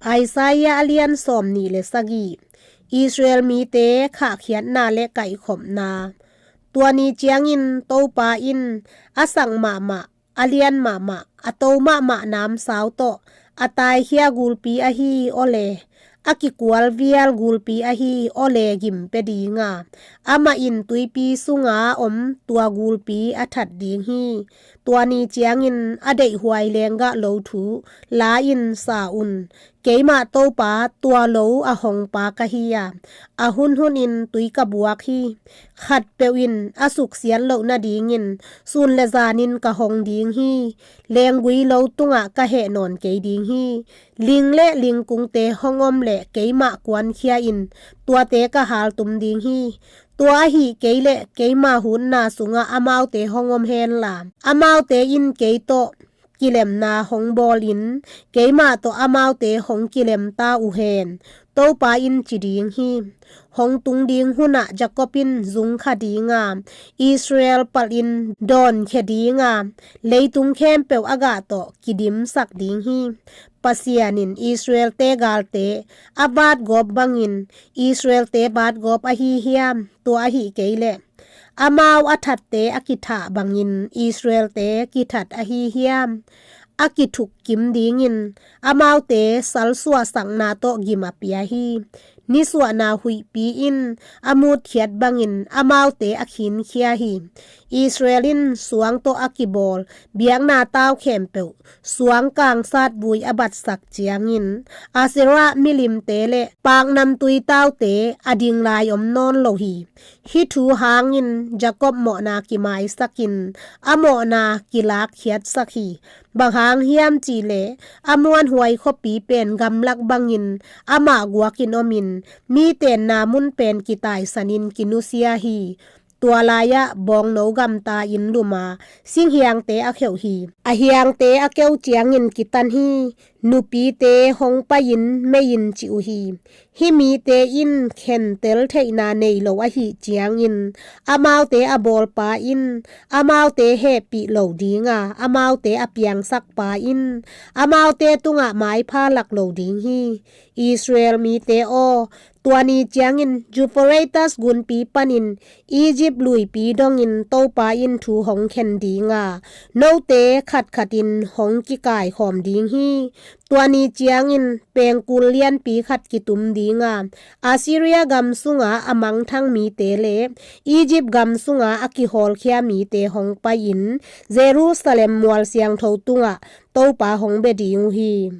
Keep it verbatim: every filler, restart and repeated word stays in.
Isaiah a lian sawmnih le sagih. Israel mite khahkhiatna le kaihkhopna. Tua ni ciangin Topa in a sak mahmah, a lian mahmah, a to mahmah namsau tawh a taikhia gulpi ahi aw le, a kikual vial gulpi ahi aw le gim pia dinga, amah in tuipi sunga om tua gulpi a that ding hi. Tua ni ciangin a deihhuai lenggah lo thu la-in sa un. Keimah Topa tua lo a hongpa ka hi a, a hunhunin tui ka buak hi. Khatpeuh in a suksiat loh nadingin sun le zanin ka hong ding hi. Lenggui lo tungah ka heh nawn kei ding hi. Ling le lingkungte hong om le keimah kuankhia in tuate ka haltum ding hi. Tua ahih kei leh keima hutna sungah amaute hong om henla, amaute in kei tawh kilemna hong bawlin, keimah tawh amaute hong kilemta uh hen, Topa in ci ding hi. Hong tung ding hunah Jacob in zungkha dinga, Israel palhin dawnkhia dinga, leitung khempeuh a gah tawh kidimsak ding hi. Pasian in Israel-te galte a vatgawp bangin Israel-te vatgawp ahi hiam? Tua ahih kei leh amau a thatte a kithah bangin Israel-te kithat ahi hiam? A kithukkim dingin amaute salsuahsakna tawh gim a pia hi. Nisuahna huihpi in a mutkhiat bangin amaute a khinkhia hi. Israel in suang tawh a kibawl biakna tau khempeuh suangkang satvui a batsak ciangin Asherah milimte le paknamtui taute a ding lai om nawn lo hi. Hih thu hangin Jacob mawhna kimaisakin a mawhna kilakkhiatsak hi. Bang hang hiam cihleh a muanhuai khuapi pen gamlak bangin amah guakin omin, mi tenna mun pen kitaisanin kinusia hi. Tua lai-ah bawngno gamta-in luma singhiangte a kheuh hi. A hiangte a keu ciangin kitan hi. Nupite hong pai-in mei-in cih uh hi. Hih mite in khentel theihna nei lo ahih ciangin amaute a bawlpa in amaute hehpih lo dinga, amaute a piangsakpa in amaute tungah maipha lak lo ding hi. Israel mite aw, tua ni ciangin Euphrates gunpi panin Egypt luipi dongin Topa in thu hong khen dinga, note khatkhatin hong kikaikhawm ding hi. Tua ni ciangin pengkul lianpi khat kitum dinga, Assyria gam sunga a mangthang mite le Egypt gam sunga a kihawlkhia mite hong pai-in Jerusalem mual siangtho tungah Topa hong bia ding uh hi.